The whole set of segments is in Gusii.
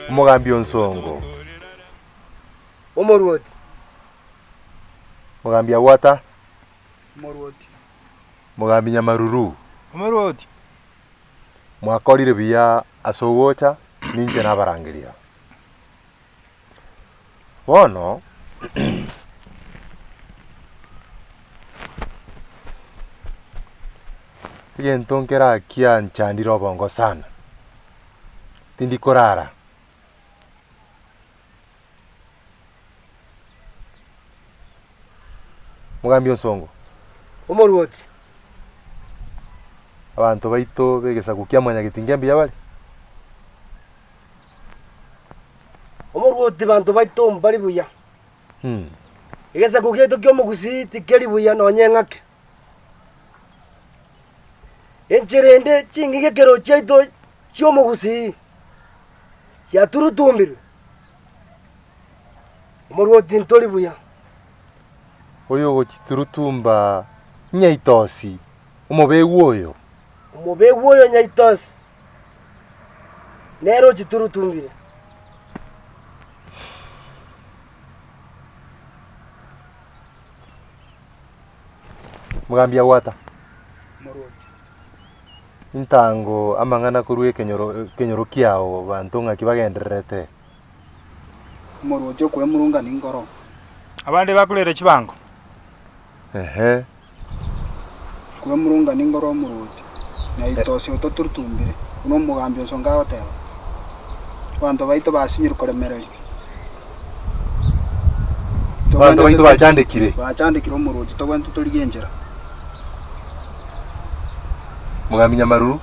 Omogambi o Nsongo. Omoruoti. Mogambi Agwata. Omoruoti. Mogambi Nyamaruru. Omoruoti. Mwakorire buya ase ogocha, ninche nabarangeria. Bono egento nkerakianchandire obongo sana, tindi korara. Mogambi Onsongo. Omoruoti. Abanto baito b'egesaku kia Mwanyagetinge mbuya bare? Omoruoti banto baito mbari buya. Egesaku giaito ki'omogusii tikeri buya nonye ng'ake. Enchera ende ching'igekero chiaito chi'omogusii chiaturutumbirwe. Omoruoti ntori buya. Oyo ogochiturutumba nyaitosi, omobegwa oyo. Omobegwa oyo nyaitosi. Nere ochiturutumbire. Mogambi agwata. Intango amang'ana korwa ekenyoro ekenyoro kiao banto ng'aki bagendererete. Omorwoti okwemurungania nkoro. Abande bakorera chibango. Ehe. Kwemurungania nkoro omorwoti, na itosi ototurutumbire, buna omogambi onsonga agoteba. Abanto baito basinyire koremereria. Abanto baito bachandekire. Bachandekire omorwoti, togwente torigie enchera. Mogambi Nyamaruru.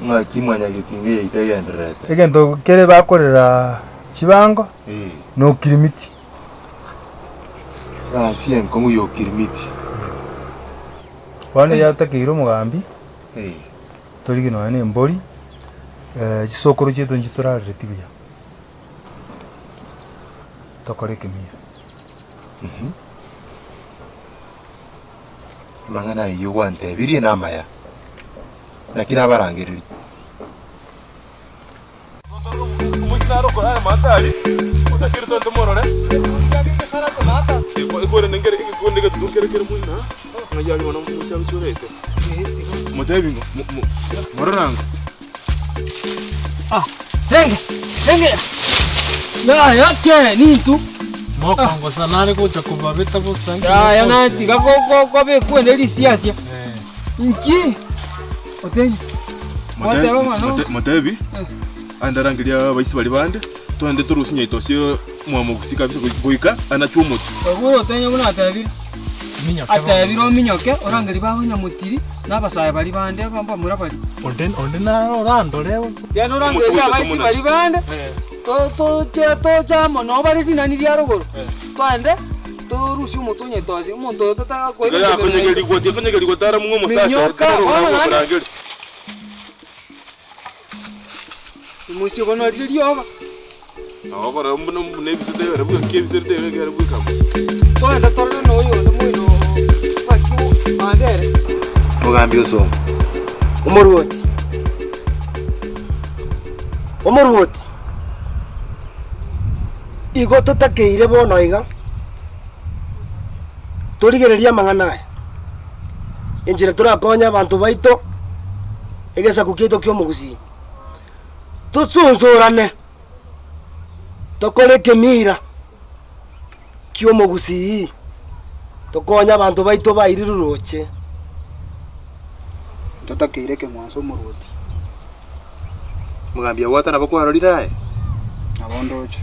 Ng'aki mwanyagetinga yaito egendererete. Egento kere bakorera chibango Eh. nokirimiti. Egasi enkong'u y'okirimiti. Bono yatakeire omogambi Eh. torigie nonya na embori, chisokoro chiaito nchitorarereti buya, tokore ekemira. Amang'ana ayio gwantebirie namaya, naki nabarangereria. Mokongosa nare gocha kobabeta bosa. Yaya naye tiga kobekwe ne risiasia. Inki? Otenyo. Gwateba omwana oo. Motebi, aende arangerie abaisi baria bande, togende torusie nyaito ase omwamogusi kabisa goika anachwe omotwe. Obwo otenyo buna atebire. Atebire ominyoke orangerie baba nyamotiri na abasae baria bande bamura baria. Onde onde naro orandore. Genda orangerie abaisi baria bande toche toche amo nabo bare rinani ria rogoro toende torusie omotwe onye tosi omonto oyo totaka Tiga yakonyegerigwa, tiakonyegerigwa tara mung'e omosacha, Minyoka, tara bono naende. omorangerie. Omoisia bono arire rioba. Nabo okora buna buna ebise tebere bweka ki ebise tebere kere bweka bo. Toende torore na oyonde moino ng'aki mambia ere. Mogambi Osongo. Omoruoti, omoruoti, igo totakeire bono iga torigererie amang'ana aya, enchera torakonye abanto baito, egesaku kiaito ki'omogusii, tosonsorane, tokore ekemira ki'omogusii, tokonye abanto baito bairirwe roche. Totakeire ekeng'wanso omoruoti. Omogambi agwata nabo kwarorire aye? Nabo ndoche.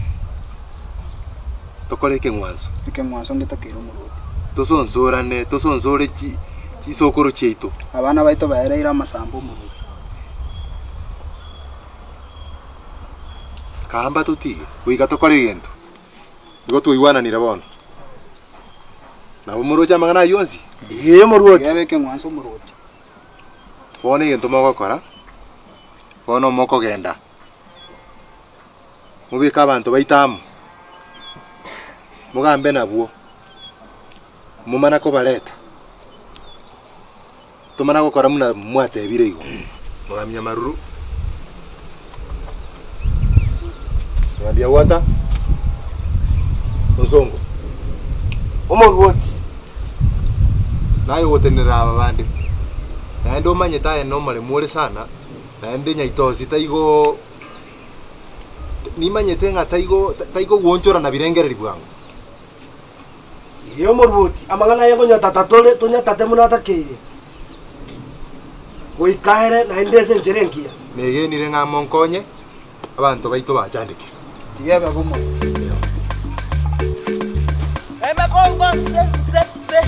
Tokore ekeng'wanso. Ekeng'wanso ngetakeire omoruoti. Tosonsorane, tosonsore chi chisokoro chiaito. Abana baito baereire amasambo omoruoti. Kaamba totige, goika tokore egento. Igo twaigwananire bono. Nabo moroche amang'ana ayio onsi? Ee, omoruoti. Gebe ekeng'wanso omoruoti. Bono egento mogokora, bono mokogenda, mobeke abanto baito amo, mogambe nabwo, momana kobareta, tomana gokora buna mwatebire igo. Mogambi Nyamaruru. Mambia gwata onsongo. Omorwoti. Naye ogotenenera aba bande. Naende omanyete aye nomoremu ore sana, naende nyaitosi taigo nimanyete ng'a taigo taikogwonchorana birengereri bwango. Ee omorwoti, amang'ana aya nkonyatata tore, tonyatate buna atakeire, goika ere naende ase enchera engiya. Negenire ng'a monkonye abanto baito bachandekire. Tiga ebe bomo. Emegongo nse, nse, nse.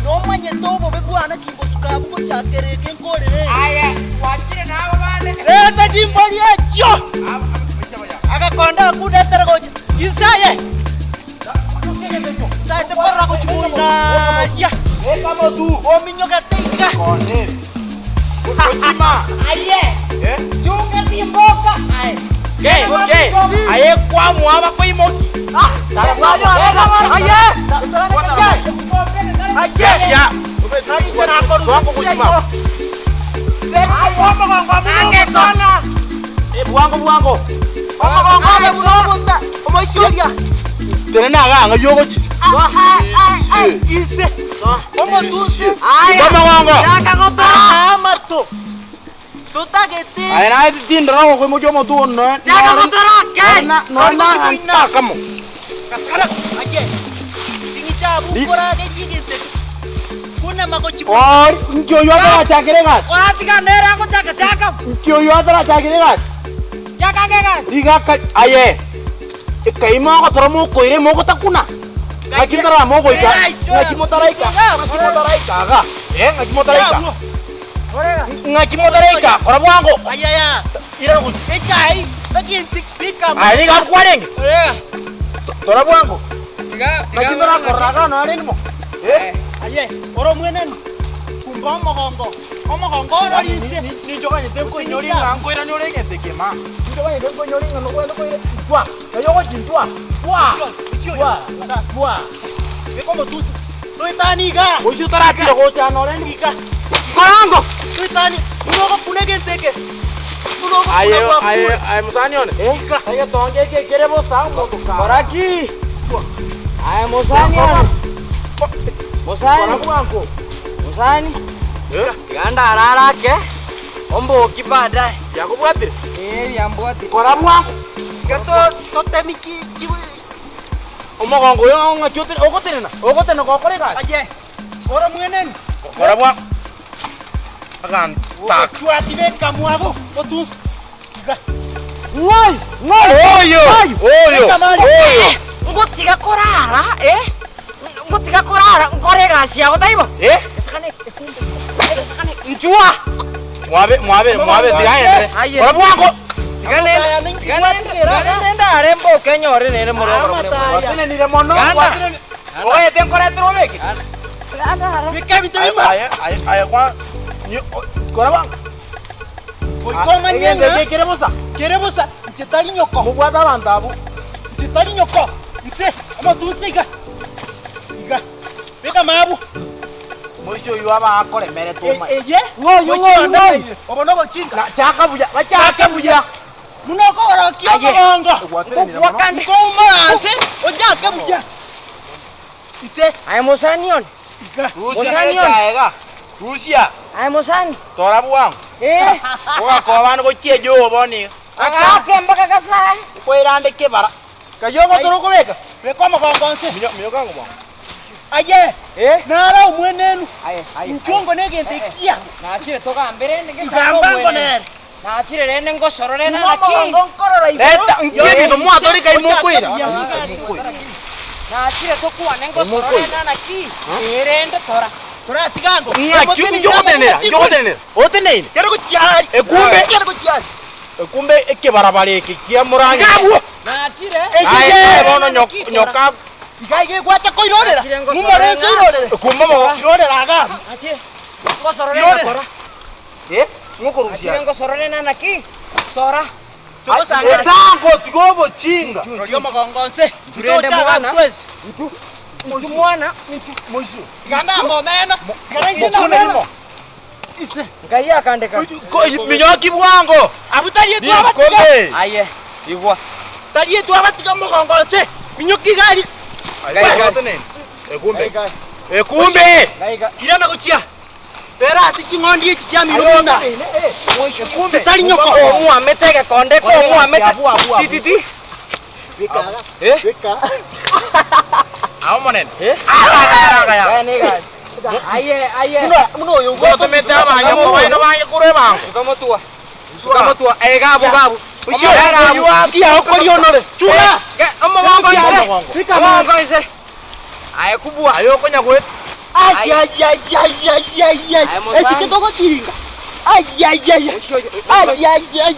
Nomanyete obobe bwane kingosuka abwo gochakera eke nkorere. Aye, gwachire nabo bande. Reta chimbori echio! Agakonda akundetere gocha inse aye. Taete korora gochia monaria. Ominyogete iga. Aye, chunga timboka. Aye. Aye kwamoa bakoimoki. Bwango bwango. Tenena iga ng'ai ogochia. Omogongo. Aye naye tindora gokoimokia omotwe one nonya nonya na akamo. Ori inki oyio atarachakire egasi? Inki oyio atarachakire egasi? Rigaka aye ekaima ogotora mokoira mogotakuna ng'aki ntarora mogoika ng'aki motaraika ng'aki motaraika iga eh ng'aki motaraika ng'aki motaraika kora bwango ira gochia aye nigo abwo kwarenge tora bwango ng'aki ntorakorora iga nonya rende mo eh. Ninche oganyete nkoinyore ng'a nkoiranie ore egento eke ma. Ninche oganyete nkoinyore ng'a nogwete koira ntwa, karia ogochi ntwa, ntwa, ntwa, ntwa. Oisio otaratira gocha nore Korango! Aye, aye, aye mosani one, egetonga eke ekere bosa omonto kaa. Kora ki? Aye mosani one. Mosani. Kora bwango. Mosani. Tiga ndarare ake, ombokie baadaye. Biakobwatire? Ee, biambwatire. Kora bwango. Tiga totemi chi Omogongo oyo ng'aki ogotenena, ogotenena gokora egasi. Aye, ore omwenenu. Kora bwango. Agantaka. Chwati beka mwago, otunse. Iga. Ng'oi! Ng'oi! Oyo! Oyo! Oyo! Ngotiga korara, eh? Ngotiga korara nkore egasi yago taibo? Eh? Esakane ekumbe. Esakane nchua. Mwabe mwabe mwabe tiga aenderee. Aye. Kora bwango. Tiga nende tiga nende tiga nende are mboke nyore nere morokoro buna mboke. Gwatenenire mono Ganda. gwatenenire. Oete nkoretere obeke. Beka ebinto Aye bimo. aye aye aye kwa nyi kora bwango. Goika omanye Egento ng'a eke kere bosa. kere bosa, inche tari nyoko. Mobwate abanto abwo. Inche tari nyoko. Inse, amatunse iga. Iga. Beka amaabwo. Moisia oyio abakoremerete omanye. Eye. Ng'oyio, ng'oyio, ng'oyio. Obo nobochinga. Na chaka buya, bachake buya. Buna okogorokia omogongo. Ngokwa-kande. Nkoumora ase, ochake buya. Inse. Aye mosani one. Iga. Rusia Mosani one. echae iga. Rusia. Aye mosani. Tora bwango. Eh. Ogakoba abande gochia ejoo bono iga. Agaake mpaka gasae. Nkoirande kebara. Kayio ogotora okobeka. Beka omogongo nse. Minyo minyoka ango bwango. Aye. Eh. Naro omwenenu. Aye, aye. Inchuo ngo negento ekiya. Nachire togambere rende ngesake Gamba ngo omwenenu. nere. Nachire rende ngosorore Buna naki. omogongo nkorora igoro. Leta nki ebinto mwatoreka imokoira. Nachire tokwane ngosorore naki. Eh rende tora. Toratiga ango. Ng'aki njogotenenera, njogotenenera. Oteneine. Kere gochiari. Ekumbe. Kere gochiari. Ekumbe ekebarabara eke kia Murang'a. Ngabwo. Nachire. Aye aye bono nyo- nyoka Iga iga egwacha koirorera. Nachire ngosorore Mumore ense irorere. ekumbe omogo. Irorera iga. Nachire. Ngosorore Irorera. tora. Eh? Ngokorusia. Nachire ngosorore naki. Tora. Togosangana. Etango tiga obochinga. Roria omogongo nse. Turende Tocha mwana. twesi. Inchu mwana. Inchu. Iga ndamomena. Iga nainche Mokune ndamomena. rimo. Ise. Ngai akandeka. Minyoki bwango. Abwo tari etwabatiga. Nikombe. Aye. Igwa. Tari etwabatiga mogongo nse, minyoka iga aria. Ekumbe. Ekumbe. Irana gochia. Bera ase ching'ondi echi chiamino buna. Titari nyoko. Omwamete egekonde ko omwamete. Ti ti ti. Aho monene. Aye aye. Buna oyo Gotomete abanyoko baino bange korwa ebango. Sukamotua. Sukamotua. Eh gabu gabu. Osio oyo akia okori onore. Chura. Omogongo ise. Omogongo ise. Aye kubwa. Aye okonya goeta. Ay ay ay ay ay ay ay. Aye, mosani. Eki ketogotiringa. Ay ay ay. Osio. Ay ay ay.